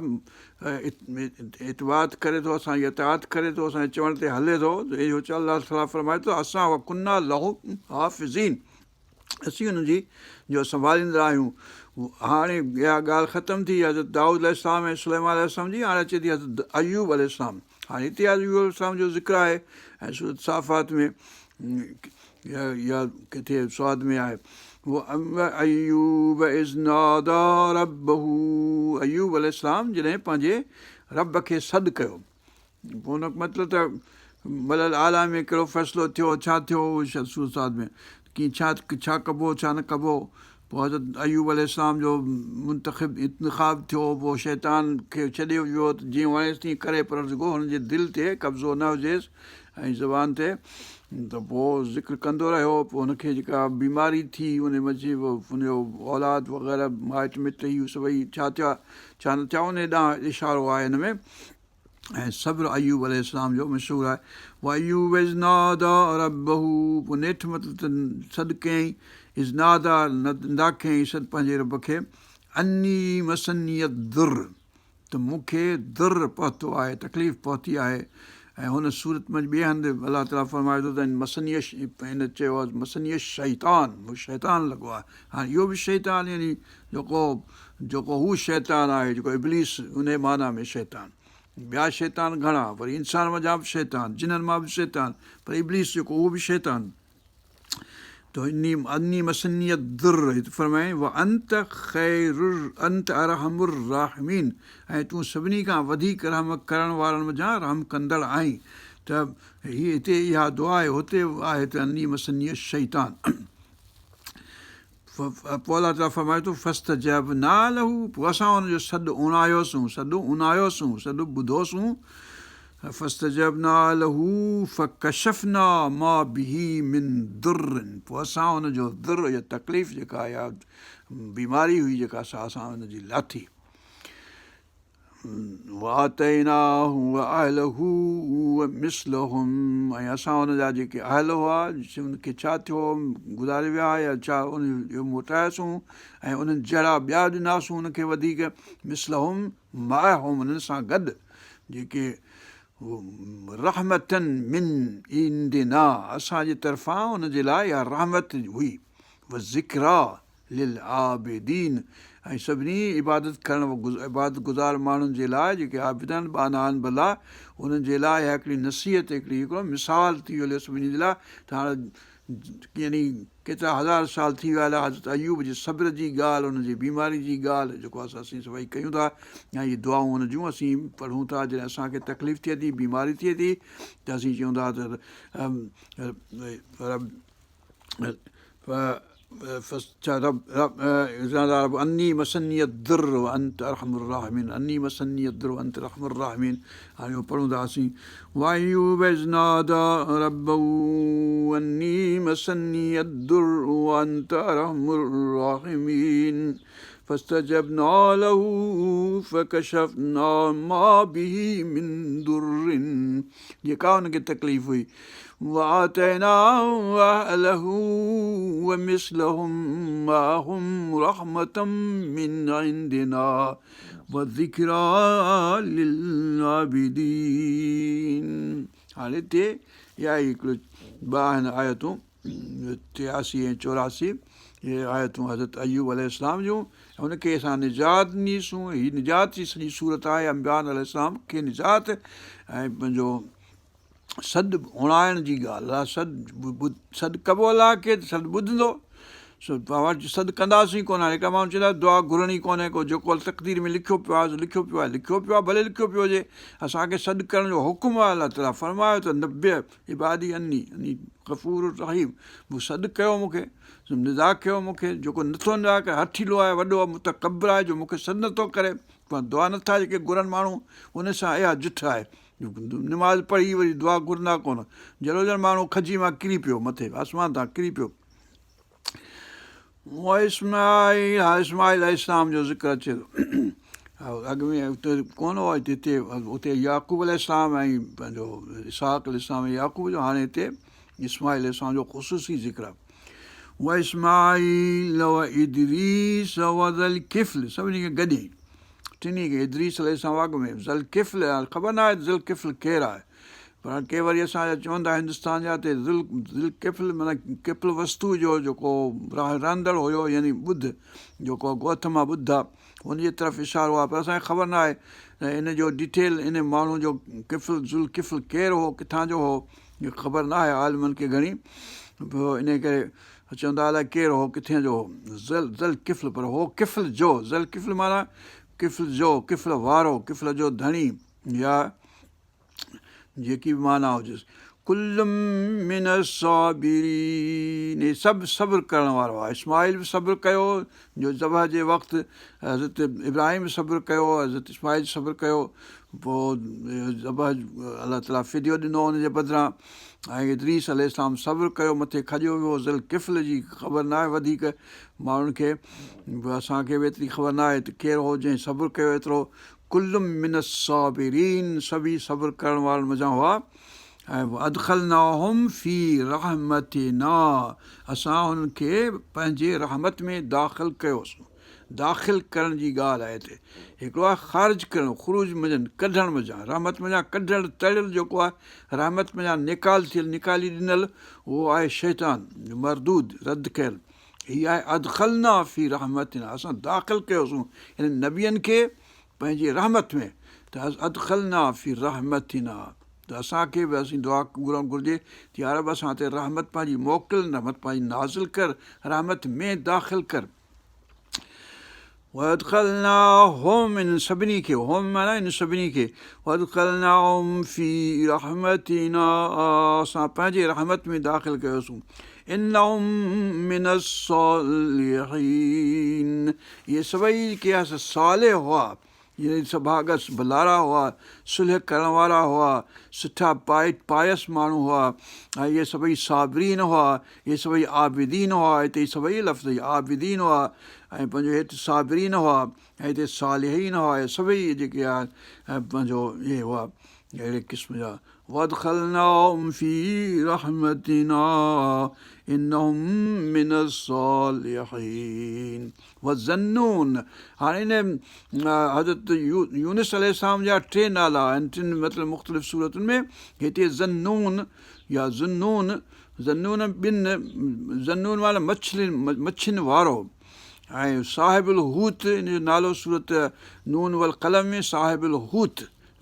اطاعت ڪري ٿو، اسان جي اطاعت ڪري ٿو، اسان جي چوڻ تي هلي ٿو ته اهو الله تعاليٰ فرمائي ٿو اسان وڪنا له حافظين اسين انهن جي جو سنڀاليندڙ آهيون. هاڻي اها ڳالهه ختم ٿي حضرت دائود عليه السلام ۽ سليمان عليه السلام جي، هاڻي اچي ٿي حضرت ايوب عليه السلام. هاڻي هتي ايوب عليه السلام جو ذڪر آهي ۽ سورت صافات ۾ يا ڪٿي صاد ۾ آهي وايوب اذ نادي ربه ايوب عليه السلام جڏهن پنهنجي رب کي سڏ ڪيو پوء ان جو مطلب ته ملاء اعليٰ ۾ ڪهڙو فيصلو ٿيو ڇا ٿيو سورت صاد ۾ ڪيئن ڇا ڇا ڪبو ڇا نه ڪبو پوء حضرت ايوب عليه السلام جو منتخب انتخاب ٿيو پوء شيطان کي ڇڏيو ويو ته جيئن وڻيس تيئن ڪري پر رڳو هن جي دل تي قبضو نه هجيس ۽ زبان تي ته پوء ذڪر ڪندو رهيو پوء هن کي جيڪا بيماري ٿي ان منجهه هن جو اولاد وغيره مائٽ مٽ هي سڀئي ڇا ٿيا ڇا نه ٿيا ان ڏانهن اشارو آهي هن ۾ ۽ صبر ايوب عليه السلام جو مشهور آهي وايوب اذ نادي ربه پوء نيٺ مطلب ته سڏ ڪيائين اذ نادي ندا ڪيائين سڏ پنهنجي رب کي اني مسني الضر ته مون کي ضر پهتو آهي تڪليف پهتي آهي ۽ هن سورت ۾ ٻئي هنڌ الله تعاليٰ فرمائي ٿو ته مسني هن چيو آهي مسني الشيطان مون کي شيطان لڳو آهي هاڻي اهو به شيطان يعني جيڪو جيڪو هو شيطان آهي جيڪو ابليس انهي معنيٰ ۾ شيطان ٻيا شيطان گهڻا وري انسان منجهان به شيطان جنن مان به شيطان پر ابليس جيڪو اهو به شيطان ته اني اني مسني الضر هت فرمائي وانت خير انت ارحم الراحمين ۽ تون سڀني کان وڌيڪ رحم ڪرڻ وارن منجهان رحم ڪندڙ آهين ته هي هتي اها دعا آهي هتي آهي ته اني مسني الشيطان پوء الله تعاليٰ فرمائي ٿو، فاستجبنا له پوء اسان ان جو سڏ اڻايوسون، سڏ اڻايوسون، سڏ ٻڌوسون، فاستجبنا له فڪشفنا ما به من ضر پوء اسان ان جو ضر يا تڪليف جيڪا يا بيماري هئي جيڪا سا اسان ان جي لاٿي. وآتيناه واهله ومثلهم ۽ اسان ان جا جيڪي اهل هئا ان کي ڇا ٿيو گذاري ويا يا ڇا ان جو موٽاياسون ۽ انهن جهڙا ٻيا ڏناسون ان کي وڌيڪ مثلهم معهم انهن سان گڏ جيڪي رحمة من عندنا اسان جي طرفان ان جي لاء اها رحمت هئي وذڪريٰ للعابدين ۽ سڀني عبادت ڪرڻ عبادت گذار ماڻهن جي لاء جيڪي عابد آهن ٻانها آهن ڀلا انهن جي لاء اها هڪڙي نصيحت هڪڙي هڪڙو مثال ٿي ويو سڀني جي لاء ته هاڻ يعني ڪيترا هزار سال ٿي ويا هليا حضرت ايوب جي صبر جي ڳالهه ان جي بيماري جي ڳالهه جيڪو اسين سڀئي ڪيون ٿا ۽ اهي دعائون ان جون اسين پڙهون ٿا جڏهن اسانکي تڪليف ٿئي ٿي بيماري ٿئي ٿي ته اسين چئون ٿا ته رب اني مسني الضر وانت ارحم الراحمين اني مسني الضر وانت ارحم الراحمين هاڻي اهو پڙهون ٿا اسين وايوب اذ نادي ربه اني مسني الضر وانت ارحم الراحمين فاستجبنا له فڪشفنا ما به من ضر جيڪا ان کي تڪليف هئي وآتيناه اهله ومثلهم معهم رحمة من عندنا وذڪريٰ للعابدين هاڻي هتي اها ئي هڪڙو ٻه آهن آيتون 83 ۽ 84 اهي آيتون حضرت ايوب عليه السلام جون هن کي اسان نجات ڏنيسون هي نجات جي سڄي سورت آهي انبياء عليه السلام کي نجات ۽ پنهنجو سڏ اڻائڻ جي ڳالهه آ سڏ سڏ ڪبو الله کي ته سڏ ٻڌندو سو پاڻ سڏ ڪنداسين ڪونه هاڻي هڪڙا ماڻهو چوندا دعا گهرڻي ڪونهي ڪو جيڪو تقدير ۾ لکيو پيو آهي سو لکيو پيو آهي لکيو پيو آهي ڀلي لکيو پيو هجي اسانکي سڏ ڪرڻ جو حڪم آهي الله تعاليٰ فرمايو ته نبئ عبادي اني اني غفور رحيم مون سڏ ڪيو مون کي ندا ڪيو مون کي جيڪو نٿو ندا ڪري هٺيلو آهي وڏو متڪبر آهي جو مون کي سڏ نٿو ڪري دعا نٿا جيڪي گهرن ماڻهو ان سان اها جٺ آهي نماز پڙهي وري دعا گهرندا ڪونه. جهڙو ڄڻ ماڻهو کجي مان ڪري پيو مٿي آسمان تان ڪري پيو. واسماعيل ها اسماعيل عليه السلام جو ذڪر اچي ٿو اڳ ۾ اتي ڪونه هو هتي اتي يعقوب عليه السلام ۽ پنهنجو اسحاق عليه السلام ۽ يعقوب جو هاڻي هتي اسماعيل عليه السلام جو خصوصي ذڪر آهي واسماعيل وادريس وذا الڪفل سڀني کي گڏي ٽنهي کي ادريس عليه السلام اڳ ۾ ذوالڪفل خبر نه آهي ذوالڪفل ڪير آهي پر ڪي وري اسان جا چون ٿا هندستان جا ته ذل ذوالڪفل معنيٰ ڪپل وستو جو جيڪو رهندڙ هيو يعني ٻڌ جيڪو گوتما ٻڌ آ ان جي طرف اشارو آهي پر اسان کي خبر نه آهي ته ان جو ڊيٽيل ان ماڻهو جو ڪفل ذوالڪفل ڪير هو ڪٿان جو هو خبر نه آهي عالمن کي گهڻي پوء ان ڪري چون ٿا الائي ڪير هو ڪٿي جو هو ذل ذوالڪفل پر هو ڪفل جو ذوالڪفل معنيٰ ڪفل جو ڪفل وارو ڪفل جو ڌڻي يا جيڪي به معنيٰ هجيس. ڪل من الصابرين هي سڀ صبر ڪرڻ وارو آهي. اسماعيل به صبر ڪيو جو ذبح جي وقت حضرت ابراهيم به صبر ڪيو حضرت اسماعيل صبر ڪيو پوء ذبح الله تعاليٰ فديو ڏنو ان جي بدران ۽ ادريس عليه السلام صبر ڪيو مٿي کڄيو ويو ذوالڪفل جي خبر ناهي وڌيڪ ماڻهن کي اسان کي به ايتري خبر ناهي ته ڪير هو جنهن صبر ڪيو ايترو ڪل من الصابرين سڀئي صبر ڪرڻ وارن منجهان هئا ۽ وادخلناهم في رحمتنا اسان انهن کي پنهنجي رحمت ۾ داخل ڪيوسون داخل ڪرڻ جي ڳالهه آهي هتي هڪڙو آهي خارج ڪرڻ خروج منجهان ڪڍڻ منجهان رحمت منجهان ڪڍڻ تڙيل جيڪو آهي رحمت منجهان نيڪال ٿيل نيڪالي ڏنل اهو آهي شيطان مردود رد ڪيل هي آهي ادخلنا في رحمتنا اسان داخل ڪيوسون يعني نبين کي پنهنجي رحمت ۾ ته ادخلنا في رحمتنا ته اسان کي به اسين دعا گهرڻ گهرجي ته يا رب اسان تي رحمت پنهنجي موڪل رحمت پنهنجي نازل ڪر رحمت ۾ داخل ڪر وادخلناهم انهن سڀني کي هم معنيٰ انهن سڀني کي وادخلناهم في رحمتنا اسان پنهنجي رحمت ۾ داخل ڪيوسون انهم من الصالحين اهي سڀئي جيڪي صالح هئا يعني سڀاڳا ڀلارا هئا، صلح ڪرڻ وارا هئا، سٺا پائس ماڻهو هئا ۽ اهي سڀئي صابرين هئا، اهي سڀئي عابدين هئا، هتي سڀئي لفظ عابدين هئا ۽ پنهنجو هت صابرين هئا ۽ هتي صالحين هئا، اهي سڀئي جيڪي آهن پنهنجو اهي هئا اهڙي قسم جا وادخلناهم في رحمتنا انهم من الصالحين وذا النون هاڻي ان حضرت يونس عليه السلام جا ٽي نالا آهن ٽن مطلب مختلف سورتن ۾ هتي ذوالنون يا ذوالنون ذوالنون ٻن ذوالنون معنيٰ مڇلين مڇين وارو ۽ صاحب الحوت ان جو نالو سورت نون والقلم ۾ صاحب الحوت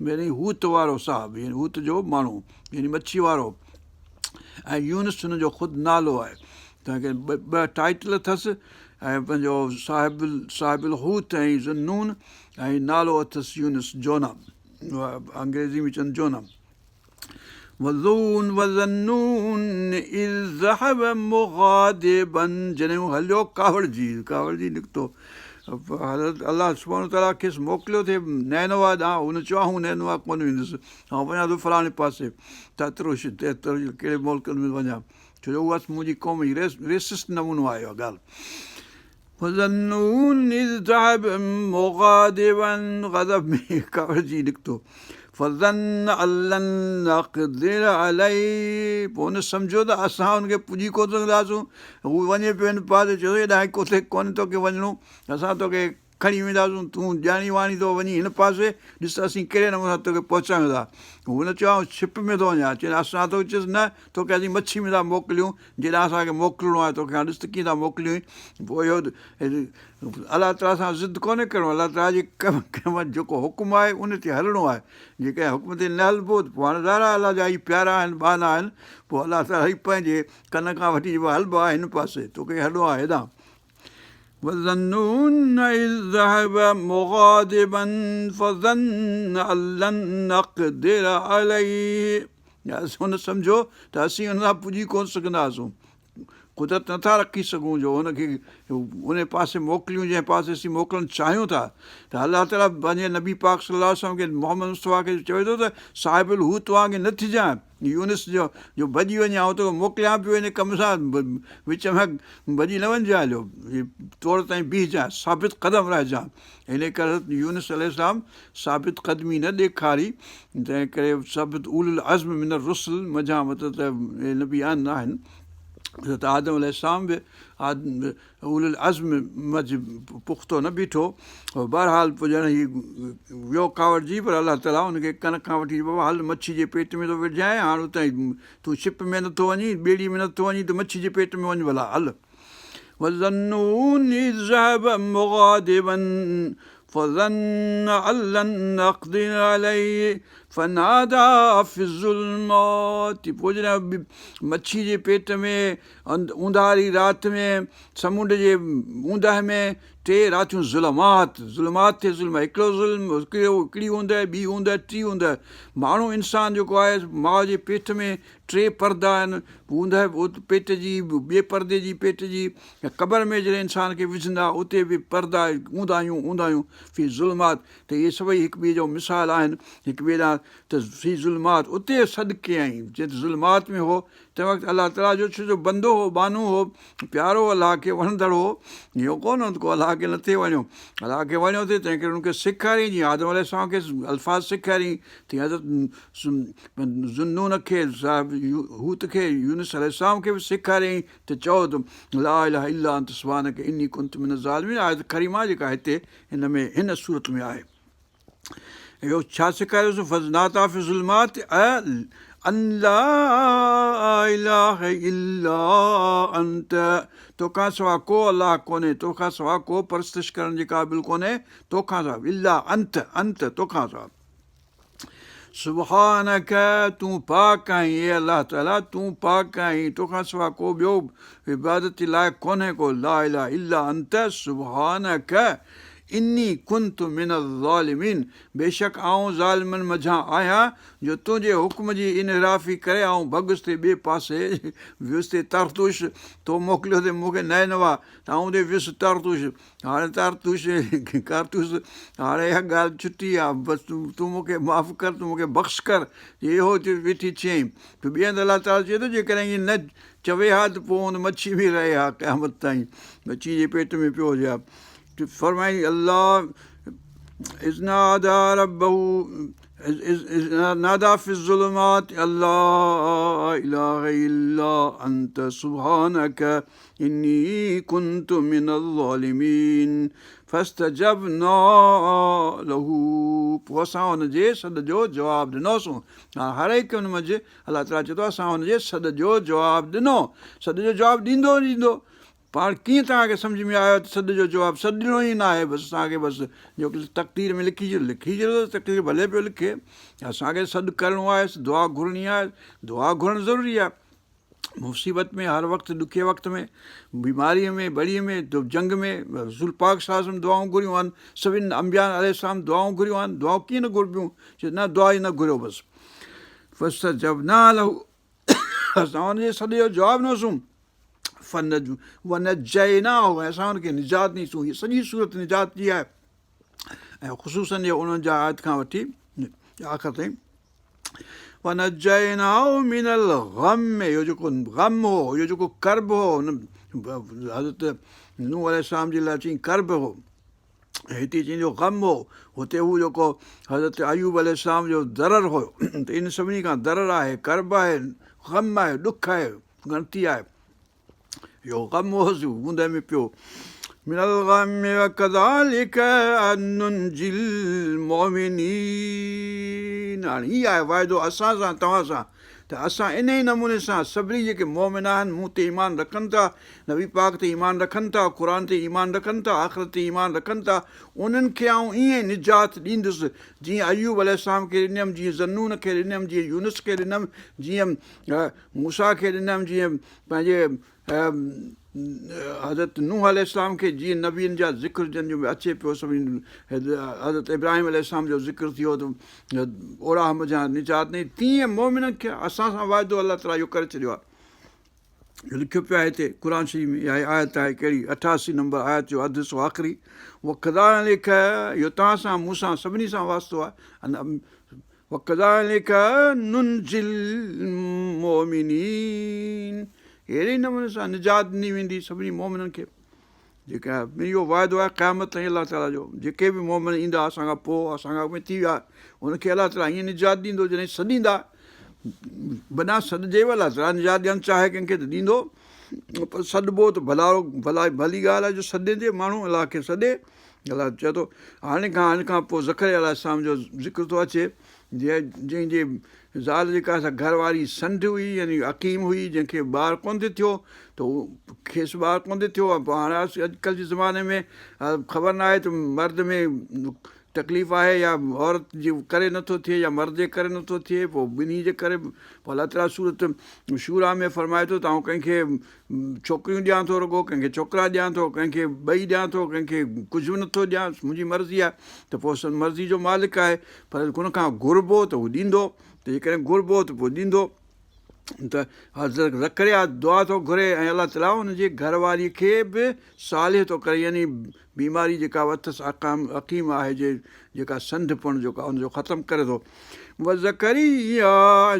يعني حوت وارو صاحب يعني حوت جو ماڻهو يعني مڇي وارو ۽ يونس هن جو خود نالو آهي تنهن ڪري ٻه ٽائيٽل اٿس ۽ پنهنجو صاحب صاحب الحوت ۽ ذوالنون ۽ نالو اٿس يونس جونا انگريزي ۾ چون جونا وذون وذالنون اذ ذهب مغاضبا جڏهن هو هليو ڪاوڙجي ڪاوڙجي نڪتو حضرت الله سبحانه وتعاليٰ کيس موڪليو ٿي نينوا ڏانهن هن چيو آئون نينوا ڪونه ويندس آئون وڃان ٿو فلاڻي پاسي تترش تترش ڪهڙي ملڪن ۾ وڃان ڇو جو اها منهنجي قوم جي ريسسٽ نمونو آهي اها ڳالهه وذا النون اذ ذهب مغاضبا غضب ۾ ڪاوڙجي نڪتو فظن ان لن نقدر عليه پوء هن سمجهيو ته اسان هن کي پڄي ڪونه سگهنداسون هو وڃي پيو هن پاسي چيو هيڏانهن ڪوٿي ڪونه توکي وڃڻو اسان توکي کڻي وينداسون، تون ڄاڻي واڻي ٿو وڃين هن پاسي، ڏس ته اسين ڪهڙي نموني سان توکي پهچايون ٿا. هن چيو، آئون شپ ۾ ٿو وڃان. چيائين، اسان ٿو چيس، نه، توکي اسين مڇي ۾ ٿا موڪليون، جيڏانهن اسان کي موڪلڻو آهي توکي، هاڻ ڏس ته ڪيئن ٿا موڪليون. پوء اهو الله تعاليٰ سان ضد ڪونهي ڪرڻو، الله تعاليٰ جي ڪم جيڪو حڪم آهي ان تي هلڻو آهي، جيڪڏهن حڪم تي نه هلبو ته پوء هاڻي ظاهر آهي الله جا هي پيارا آهن، ٻانها آهن، پوء الله تعاليٰ ئي پنهنجي ڪن کان وٺي چئبو هل بابا هن پاسي، توکي هلڻو آهي هيڏانهن. وذا النون اذ ذهب مغاضبا فظن ان لن نقدر عليه هن سمجهيو ته اسين ان سان پڄي ڪونه سگهنداسون. قدرت نٿا رکي سگهون جو هن کي ان پاسي موڪليون جنهن پاسي اسين موڪلڻ چاهيون ٿا ته الله تعاليٰ پنهنجي نبي پاڪ صلي الله عليه وسلم کي محمد مصطفيٰ کي چوي ٿو ته صاحب الحوت وانگي نه ٿجانء يونس جو جو ڀڄي وڃين آئون توکي موڪليان پيو ان ڪم سان وچ ۾ ڀڄي نه وڃجانء هليو توڙ تائين بيهجانء ثابت قدم رهجانء ان ڪري حضرت يونس عليه السلام ثابت قدمي نه ڏيکاري تنهن ڪري سڀ اولو العزم من الرسل منجهان مطلب ته نبي آهن آهن حضرت آدم عليه السلام به اولو العزم منجهه پختو نه بيٺو بهرحال پوء ڄڻ هي ويو ڪاوڙجي پر الله تعاليٰ هن کي ڪن کان وٺي بابا هل مڇي جي پيٽ ۾ ٿو وجهانء هاڻ اتان تون شپ ۾ نٿو وڃين ٻيڙي ۾ نٿو وڃين ته مڇي جي پيٽ ۾ وڃ ڀلا هل وذا النون اذ ذهب مغاضبا فظن ان لن نقدر عليه فناديٰ في الظلمات پوء جڏهن مڇي جي پيٽ ۾ اونداهري رات ۾ سمنڊ جي اوندهه ۾ ٽي راتيون ظلمات ظلمات تي ظلم هڪڙو ظلم هڪڙي اوندهه ٻي اوندهه ٽي اوندهه ماڻهو انسان جيڪو آهي ماء جي پيٽ ۾ ٽي پردا آهن، اوندهه پيٽ جي، ٻئي پردي جي پيٽ جي ۽ قبر ۾ جڏهن انسان کي وجهندا اتي به پردا اونداهيون اونداهيون في الظلمات ته اهي سڀئي هڪ ٻئي جو مثال آهن هڪ ٻئي ڏانهن ته في الظلمات اتي سڏ ڪيائين جڏهن ظلمات ۾ هو تنهن وقت الله تعاليٰ جو ڇو جو بندو هو ٻانهو هو پيارو الله کي وڻندڙ هو اهو ڪونه هو ته ڪو الله کي نٿي وڻيو الله کي وڻيو ٿي تنهن ڪري ان کي سيکاريائين جيئن آدم عليه السلام کي الفاظ سيکاريائين تيئن حضرت ذوالنون کي، صاحب حوت کي، يونس عليه السلام کي به سيکاريائين ته چئو ته لا اله الا انت سبحانک اني ڪنت من الظالمين آيت ڪريمه جيڪا هتي هن ۾ هن سورت ۾ آهي. اهو ڇا سيکاريوس فناديٰ في الظلمات ان لا اله الا انت توکان سوا ڪو الله ڪونهي توکان سوا ڪو پرستش ڪرڻ جي قابل ڪونهي توکان سوا الا انت انت توکان سوا سبحانک تون پاڪ آهين اي الله تعالي تون پاڪ آهين توکان سوا ڪو ٻيو عبادت جي لائق ڪونهي ڪو لا اله الا انت سبحانک اني ڪنت من الظالمين بيشڪ آئون ظالمن منجهان آهيان جو تنهنجي حڪم جي انحرافي ڪري آئون ڀڳس ٿي ٻئي پاسي ويس ٿي طرطوس تو موڪليو ٿي مون کي نينوا ته آئون ٿي ويس طرطوس هاڻي تارتوش ڪارتوس هاڻي اها ڳالهه ڇٽي آ بس تون مون کي معاف ڪر تون مون کي بخش ڪر اهو ويٺي چيائين ته ٻئي هنڌ الله تعاليٰ چئي ٿو جيڪڏهن ائين نه چوي ها ته پوء هوند مڇي ۾ رهي ها قيامت تائين مڇي جي پيٽ ۾ پيو هجي ها فرمائي الله اذ ناديٰ ربه اذ ناديٰ في الظلمات ان لا اله الا انت سبحانك اني ڪنت من الظالمين فاستجبنا له پوء اسان ان جي سڏ جو جواب ڏنوسون. هاڻ هر هڪ ان منجهه الله تعاليٰ چئي ٿو اسان ان جي سڏ جو جواب ڏنو. سڏ جو جواب ڏيندو ڏيندو پاڻ ڪيئن توهان کي سمجهه ۾ آيو ته سڏ جو جواب سڏ ڏنو ئي ناهي بس اسان کي بس جو تقدير ۾ لکي ڇڏيو لکي ڇڏيو ته تقدير ڀلي پيو لکي اسان کي سڏ ڪرڻو آهي دعا گهرڻي آهي دعا گهرڻ ضروري آهي. مصيبت ۾ هر وقت ڏکي وقت ۾ بيماريء ۾ بڙي ۾ جنگ ۾ رسول پاڪ صلي الله عليه وسلم دعائون گهريون آهن سڀني انبياء عليه السلام دعائون گهريون آهن دعائون ڪيئن نه گهربيون چي نه دعا ئي نه گهريو بس فاستجبنا له اسان ان جي سڏ جو جواب ڏنوسون فنج ونجيناه ۽ اسان ان کي نجات ڏنيسون هي سڄي سورت نجات جي آهي ۽ خصوصاً هي 49 آيت کان وٺي آخر تائين ونجيناه من الغم اهو جيڪو غم هو اهو جيڪو ڪرب هو هن حضرت نوح عليه السلام جي لاء چئين ڪرب هو هتي چئين جو غم هو هتي هو جيڪو حضرت ايوب عليه السلام جو ضرر هو ته ان سڀني کان ضرر آهي ڪرب آهي غم آهي ڏک آهي ڳڻتي آهي اهو غم هوس اوندهه ۾ پيو من الغم وڪذلڪ ننجي المؤمنين هاڻي هي آهي واعدو اسان سان توهان سان ته اسان انهي نموني سان سڀني جيڪي مؤمن آهن مون تي ايمان رکن ٿا نبي پاڪ تي ايمان رکن ٿا قرآن تي ايمان رکن ٿا آخرت تي ايمان رکن ٿا انهن کي آئون ائين نجات ڏيندس جيئن ايوب عليه السلام کي ڏنم جيئن ذوالنون کي ڏنم جيئن يونس کي ڏنم جيئن موسيٰ کي ڏنم جيئن پنهنجي حضرت نوح عليه السلام کي جيئن نبين جا ذڪر جن جو اچي پيو سڀني حضرت ابراهيم عليه السلام جو ذڪر ٿيو ته اوڙاهه منجهان نجات ڏني تيئن مومنن کي اسان سان واعدو الله تعاليٰ اهو ڪري ڇڏيو آهي. لکيو پيو آهي هتي قرآن شريف ۾ اها آيت آهي ڪهڙي 88 نمبر آيت جو اڌ حصو آخري وڪذالڪ اهو توهان سان مون سان سڀني سان واسطو آهي وڪذالڪ ننجي المؤمنين اهڙي نموني سان نجات ڏني ويندي سڀني مومنن کي جيڪا اهو وعدو آهي قيامت تائين الله تعاليٰ جو جيڪي به مومن ايندا اسان کان پوء اسان کان اڳ ۾ ٿي ويا ان کي الله تعاليٰ ائين نجات ڏيندو جڏهن سڏيندا بنا سڏ جي به الله تعاليٰ نجات ڏيڻ چاهي ڪنهن کي ته ڏيندو پر سڏبو ته ڀلارو ڀلا ڀلي ڳالهه آهي جو سڏجي ماڻهو الله کي سڏي الله چئي ٿو هاڻي کان هن کان پوء زڪريا عليه السلام جو ذڪر ٿو اچي جنهن جي زال جيڪا سا گهر واري سنڍ هئي يعني عقيم هئي جنهن کي ٻار ڪونه ٿي ٿيو ته کيس ٻار ڪونه ٿي ٿيو پوء هاڻي اڄڪلهه جي زماني ۾ خبر نه آهي ته مرد ۾ تڪليف آهي يا عورت جي ڪري نٿو ٿئي يا مرد جي ڪري نٿو ٿئي پوء ٻنهي جي ڪري پوء الله تعاليٰ سورت شوريٰ ۾ فرمائي ٿو ته آئون ڪنهن کي ڇوڪريون ڏيان ٿو رڳو ڪنهن کي ڇوڪرا ڏيان ٿو ڪنهن کي ٻئي ڏيان ٿو ڪنهن کي ڪجهه به نٿو ڏيان منهنجي مرضي آهي ته پوء مرضي جو مالڪ آهي پر ان کان گهربو ته هو ڏيندو ته جيڪڏهن گهربو ته پوء ڏيندو ته حضرت زڪريا دعا ٿو گهري ۽ الله تعاليٰ ان جي گهر واري کي به صالح ٿو ڪري يعني بيماري جيڪا اٿس عقيم آهي جي جيڪا سنڍپڻ جيڪا ان جو ختم ڪري ٿو وزڪريا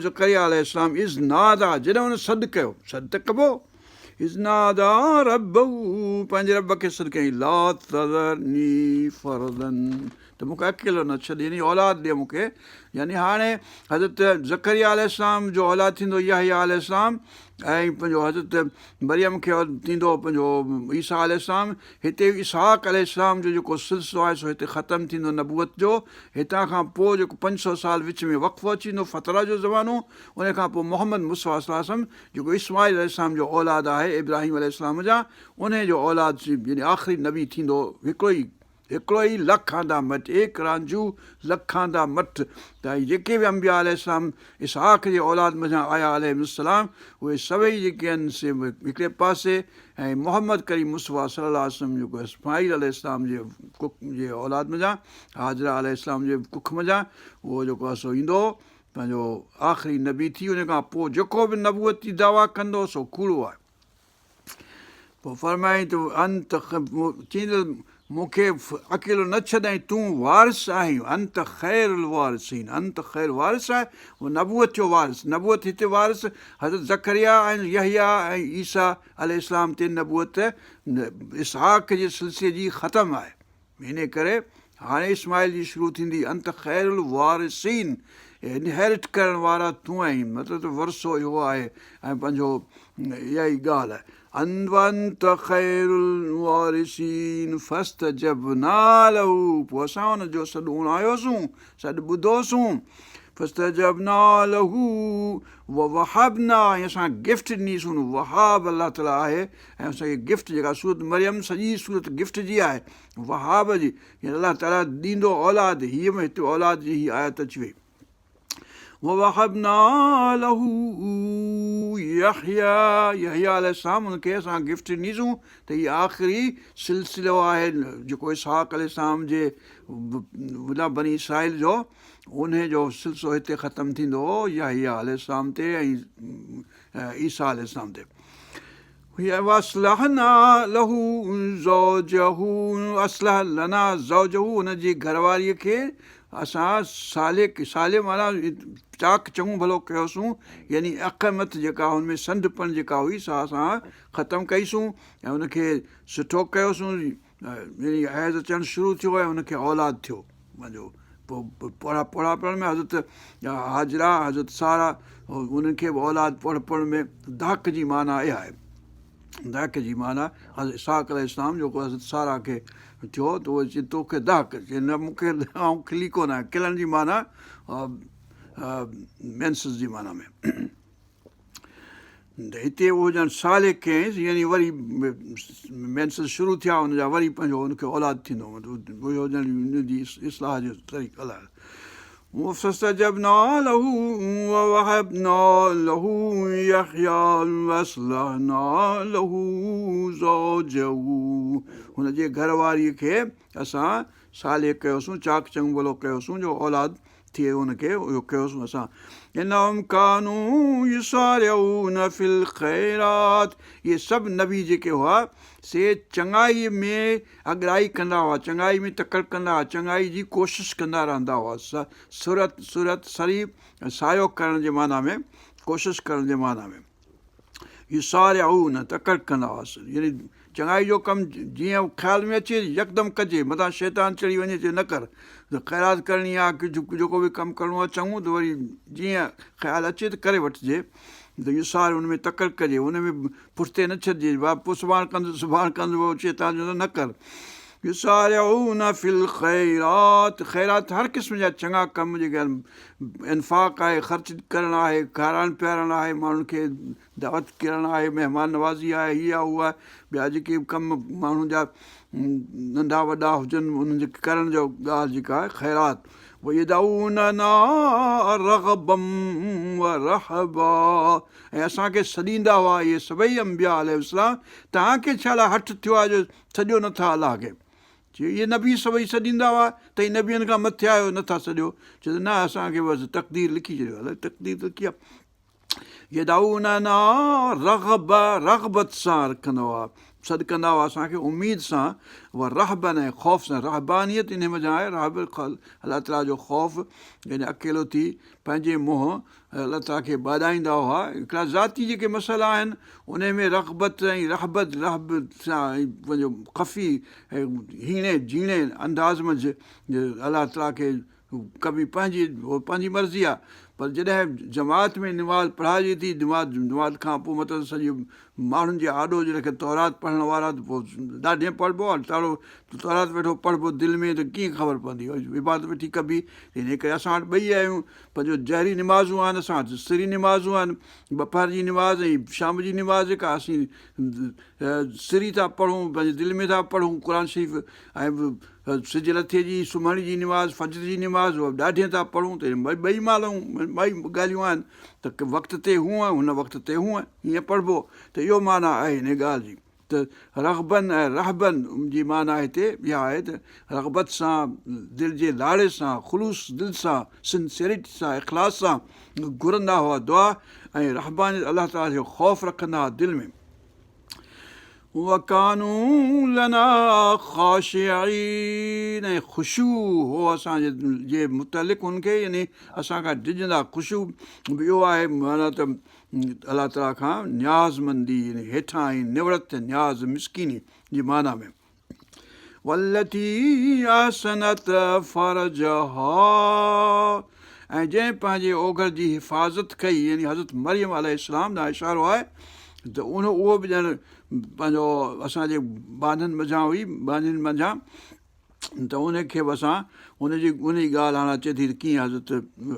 زڪريا عليه السلام اذ ناديٰ جڏهن ان سڏ ڪيو سڏ ته ڪبو اذ ناديٰ ربه پنهنجي رب کي سڏ ڪيائين لا تذرني فردا ته مون کي اڪيلو نه ڇڏ يعني اولاد ڏي مون کي يعني هاڻي حضرت زڪريا عليه السلام جو اولاد ٿيندو يحيٰ عليه السلام ۽ پنهنجو حضرت مريم کي ٿيندو پنهنجو عيسيٰ عليه السلام هتي اسحاق عليه السلام جو جيڪو سلسلو آهي سو هتي ختم ٿيندو نبوت جو هتان کان پوء جيڪو 500 سال وچ ۾ وقفو اچي ويندو فتره جو زمانو ان کان پوء محمد مصطفيٰ صلي الله عليه وسلم جيڪو اسماعيل عليه السلام جو اولاد آهي ابراهيم عليه السلام جا ان جو اولاد يعني آخري نبي ٿيندو هڪڙو ئي هڪڙو ئي لکان دا مٽ، ايڪ رانجهو لکان دا مٽ، ته هي جيڪي به انبياء عليه السلام اسحاق جي اولاد منجهان آيا عليهم السلام اهي سڀئي جيڪي آهن سي هڪڙي پاسي ۽ محمد ڪريم مصطفيٰ صلي الله عليه وسلم جيڪو اسماعيل عليه السلام جي ڪک جي اولاد منجهان هاجره عليه السلام جي ڪک منجهان اهو جيڪو آهي سو ايندو پنهنجو آخري نبي ٿي ان کان پوء جيڪو به نبوت جي دعويٰ ڪندو سو ڪوڙو آهي. پوء فرمايائين ته انت چيائين ته مون کي اڪيلو نه ڇڏ ۽ تون وارث آهين انت خير الوارثين انت خير وارث آهي هو نبوت جو وارث نبوت هتي وارث حضرت زڪريا ۽ يحيٰ ۽ عيسيٰ عليه السلام تي نبوت اسحاق جي سلسلي جي ختم آهي انهيء ڪري هاڻي اسماعيل جي شروع ٿيندي، انت خير الوارثين، انهيرٽ ڪرڻ وارا تون آهين، مطلب ته ورثو اهو آهي ۽ پنهنجو اها ئي ڳالهه آهي، وانت خير الوارثين فاستجبنا له پوء اسان ان جو سڏ اڻايوسون، سڏ ٻڌوسون، فاستجبنا له ووهبنا ۽ اسان گفٽ ڏنيسون، وهاب الله تعاليٰ آهي ۽ اسان کي گفٽ جيڪا سورت مريم سڄي سورت گفٽ جي آهي وهاب جي يعني الله تعاليٰ ڏيندو اولاد هيء به هتي اولاد جي هي آيت اچي وئي ووهبنا له يحيٰ يحيٰ عليه السلام ان کي اسان گفٽ ڏنيسون ته هي آخري سلسلو آهي جيڪو اسحاق عليه السلام جي بني اسرائيل جو انهي جو سلسلو هتي ختم ٿيندو يحيٰ عليه السلام تي ۽ عيسيٰ عليه السلام تي واصلحنا له زوجه اصلح لنا زوجه ان جي گهر واريء کي اسان صالح صالح معنيٰ چاڪ چڱو ڀلو ڪيوسون يعني عقامت جيڪا هن ۾ سنڍپڻ جيڪا هئي سا اسان ختم ڪئيسون ۽ ان کي سٺو ڪيوسون يعني حيض اچڻ شروع ٿيو ۽ ان کي اولاد ٿيو پنهنجو پوء پوڙها پوڙهاپڻ ۾ حضرت هاجره حضرت ساره انهن کي به اولاد پوڙهپڻ ۾ ضحڪ جي معنيٰ اها آهي ضحڪ جي معنيٰ حضرت اسحاق عليه السلام جيڪو حضرت ساره کي ٿيو ته اهو چي توکي ضحڪ چي نه مون کي آئون کلي ڪونه آهيان کلڻ جي معنيٰ مينسز جي معنيٰ ۾ ته هتي اهو ڄڻ صالح ڪيائينس يعني وري مينسز شروع ٿيا ان جا وري پنهنجو ان کي اولاد ٿيندو مطلب اهو ڄڻ ان جي اصلاح جو طريقو الله فاستجبنا له ووهبنا له يحيٰ واصلحنا له زوجه هن جي گهر واريء کي اسان صالح ڪيوسون چاڪ چڱو ڀلو ڪيوسون جو اولاد ٿئي ان کي اهو ڪيوسون اسان انهم ڪانو يسارعون في الخيرات اهي سڀ نبي جيڪي هئا سي چڱائي ۾ اڳرائي ڪندا هئا چڱائي ۾ تڪڙ ڪندا هئا چڱائي جي ڪوشش ڪندا رهندا هئا سرعت سرعت سري سعيو ڪرڻ جي معنيٰ ۾ ڪوشش ڪرڻ جي معنيٰ ۾ يسارعون تڪڙ ڪندا هئا يعني چڱائي جو ڪم جيئن خيال ۾ اچي يڪدم ڪجي متان شيطان چڙهي وڃي چئي نه ڪر ته خيرات ڪرڻي آهي جيڪو به ڪم ڪرڻو آهي چڱو ته وري جيئن خيال اچي ته ڪري وٺجي ته يسارع ان ۾ تڪڙ ڪجي ان ۾ پٺتي نه ڇڏجي بابا پوء سڀاڻ ڪندس سڀاڻ ڪندس پوء شيطان چوندو نه ڪر يسارعون في الخيرات خيرات هر قسم جا چڱا ڪم جيڪي آهن انفاق آهي خرچ ڪرڻ آهي کارائڻ پيارڻ آهي ماڻهن کي دعوت ڪرڻ آهي مهمان نوازي آهي هي آهي هو آهي ٻيا جيڪي به ڪم ماڻهن جا ننڍا وڏا هجن انهن جي ڪرڻ جو ڳالهه جيڪا آهي خيرات ويدعوننا رغبا ورهبا ۽ اسان کي سڏيندا هئا اهي سڀئي انبياء عليه السلام توهان کي ڇا لاء هٺ ٿيو آهي جو سڏيو نٿا الله کي چيو، اهي نبي سڀئي سڏيندا هئا، توهين نبين کان مٿي آهيو، نه ٿا سڏيو. چيو ته نه اسان کي بس تقدير لکي ڇڏيو. الائي تقدير ته لکي آهي. يدعوننا رغبا رغبت سان رکندا هئا، سڏ ڪندا هئا اسان کي اميد سان، ورهبا ۽ خوف سان، رهبانيت انهي منجهان آهي، رهب الله تعاليٰ جو خوف يعني اڪيلو ٿي پنهنجي منهن الله تعاليٰ کي ٻاڏائيندا هئا. هڪڙا ذاتي جيڪي مسئلا آهن، انهي ۾ رغبت ۽ رهبت، رهب سان ۽ پنهنجو خفي ۽ هيڻي جهيڻي انداز منجهه الله تعاليٰ کي ڪبي پنهنجي هو پنهنجي مرضي آهي پر جڏهن جماعت ۾ نماز پڙهائجي ٿي نماز نماز کان پوء مطلب سڄي ماڻهن جي آڏو جڏهن کي تورات پڙهڻ وارا ته پوء ڏاڍي پڙهبو آهي تاڙو تورات ويٺو پڙهبو دل ۾ ته ڪيئن خبر پوندي عبادت ويٺي ڪبي ان ڪري اسان وٽ ٻئي آهيون پنهنجو جهري نمازون آهن اسان وٽ سري نمازون آهن ٻپهر جي نماز ۽ شام جي نماز جيڪا اسين سري ٿا پڙهون پنهنجي دل ۾ ٿا پڙهون قرآن شريف ۽ سج لٿي جي سمهڻ جي نماز فجر جي نماز اها ڏاڍي ٿا پڙهون ته ٻئي مالون ٻئي ڳالهيون آهن ته وقت تي هونء هن وقت تي هونء هيئن پڙهبو ته اهو معنيٰ آهي هن ڳالهه جي ته رغبا ۽ رهبا جي معنيٰ هتي اها آهي ته رغبت سان، دل جي لاڙي سان، خلوص دل سان، Sincerity سان، اخلاص سان گهرندا هئا دعا ۽ رهبانيت الله تعاليٰ جو خوف رکندا هئا دل ۾. وڪانوا لنا خاشعين ۽ خشوع هو اسان جي متعلق ان کي يعني اسان کان ڊڄندا خشوع به اهو آهي معنيٰ ته الله تعاليٰ کان نيازمندي يعني هيٺان ۽ نوڙت نياز مسڪيني جي معنيٰ ۾. والتي احصنت فرجها ۽ جنهن پنهنجي اوگهڙ جي حفاظت ڪئي يعني حضرت مريم عليه السلام ڏانهن اشارو آهي ته ان اهو به ڄڻ پنهنجو اسان جي ٻانهن منجهان هئي ٻانهن منجهان ته ان کي به اسان ان جي ان جي ڳالهه هاڻ اچي ٿي ته ڪيئن حضرت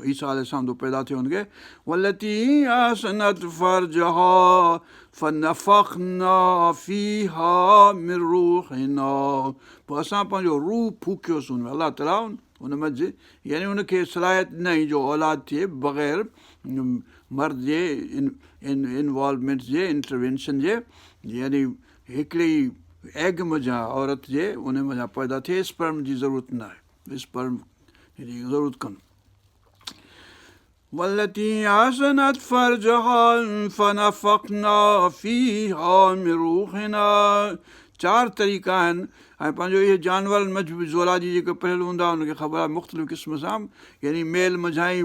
عيسيٰ عليه السلام ٿو پيدا ٿيو ان کي والتي احصنت فرجها فنفخنا فيها من روحنا پوء اسان پنهنجو روح ڦوڪيوسون ان ۾ الله تعاليٰ ان منجهه يعني ان کي صلاحيت ڏنائين جو اولاد ٿئي بغير مرد جي انوالومينٽ جي انٽروينشن جي يعني هڪڙي ئي ايگ منجهان عورت جي ان منجهان پيدا ٿئي اسپرم جي ضرورت نه آهي اسپرم جي ضرورت ڪونه. والتي احصنت فرجها فنفخنا فيها من روحنا چار طريقا آهن ۽ پنهنجو اهي جانورن منجهه به زولاجي جيڪي پڙهيل هوندا انهن کي خبر آهي مختلف قسم سان يعني ميل منجهان ئي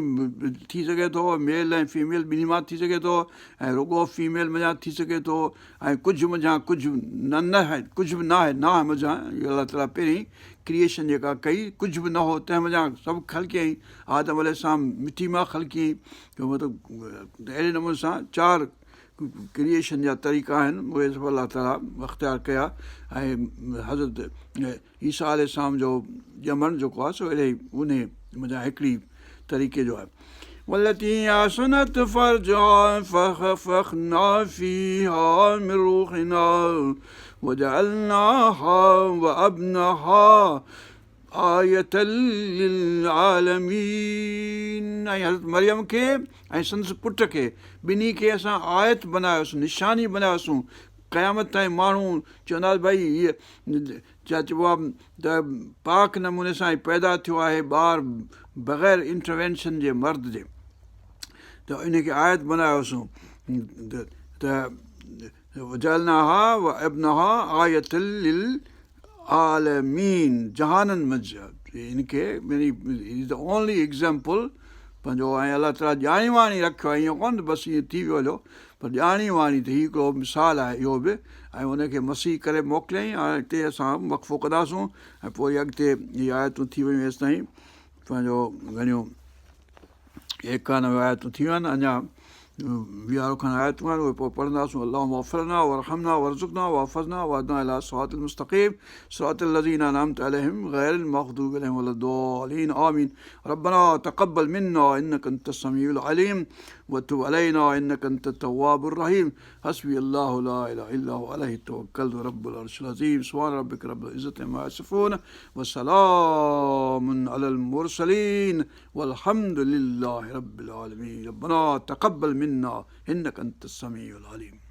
ٿي سگهي ٿو ميل ۽ فيميل ٻنهي مان ٿي سگهي ٿو ۽ رڳو فيميل منجهان ٿي سگهي ٿو ۽ ڪجهه منجهان ڪجهه نه نه آهي ڪجهه به نه آهي ناهه منجهان الله تعاليٰ پهرين ڪريئيشن جيڪا ڪئي ڪجهه به نه هو تنهن منجهان سڀ خلقيائين آدم عليه السلام مٽي مان خلقيائين مطلب اهڙي نموني سان چار ڪريئيشن جا طريقا آهن اهي سڀ الله تعاليٰ اختيار ڪيا ۽ حضرت عيسيٰ عليه السلام جو ڄمڻ جيڪو آهي سو اهڙي انهي منجهان هڪڙي طريقي جو آهي والتي احصنت فرجها فنفخنا فيها من روحنا وجعلناها وابنها آية للعالمين ۽ حضرت مريم کي ۽ سندس پٽ کي ٻنهي کي اسان آيت بنايوسون نشاني بنايوسون. قيامت تائين ماڻهو چوندا ته ڀئي هيء ڇا چئبو آهي ته پاڪ نموني سان هي پيدا ٿيو آهي ٻار بغير انٽروينشن جي مرد جي ته ان کي آيت بنايوسون ته وجعلناها وابنها آية للعالمين جهانن منجهه ان کي يعني هي the only example پنهنجو ۽ الله تعاليٰ ڄاڻي واڻي رکيو آهي ائين ڪونه ته بس ائين ٿي ويو هليو پر ڄاڻي واڻي ته هي هڪڙو مثال آهي اهو به ۽ ان کي مسيح ڪري موڪليائين هاڻي هتي اسان وقفو ڪنداسون ۽ پوء اڳتي هي آيتون ٿي ويون هيستائين پنهنجو گهڻيون ايڪانوي آيتون ٿي ويون آهن اڃا ويهارو کن آيتون آهن اهي پوء پڙهنداسون اللهم اغفر لنا وارحمنا وارزقنا واحفظنا واهدنا الى صراط المستقيم صراط الذين انعمت عليهم غير المغضوب عليهم ولا الضالين آمين ربنا تقبل منا انك انت السميع العليم وتب علينا انك انت التواب الرحيم حسبي الله لا اله الا هو عليه توكلت رب العرش العظيم سبحان ربك رب العزه عما يصفون وسلام على المرسلين والحمد لله رب العالمين ربنا تقبل منا انك انت السميع العليم.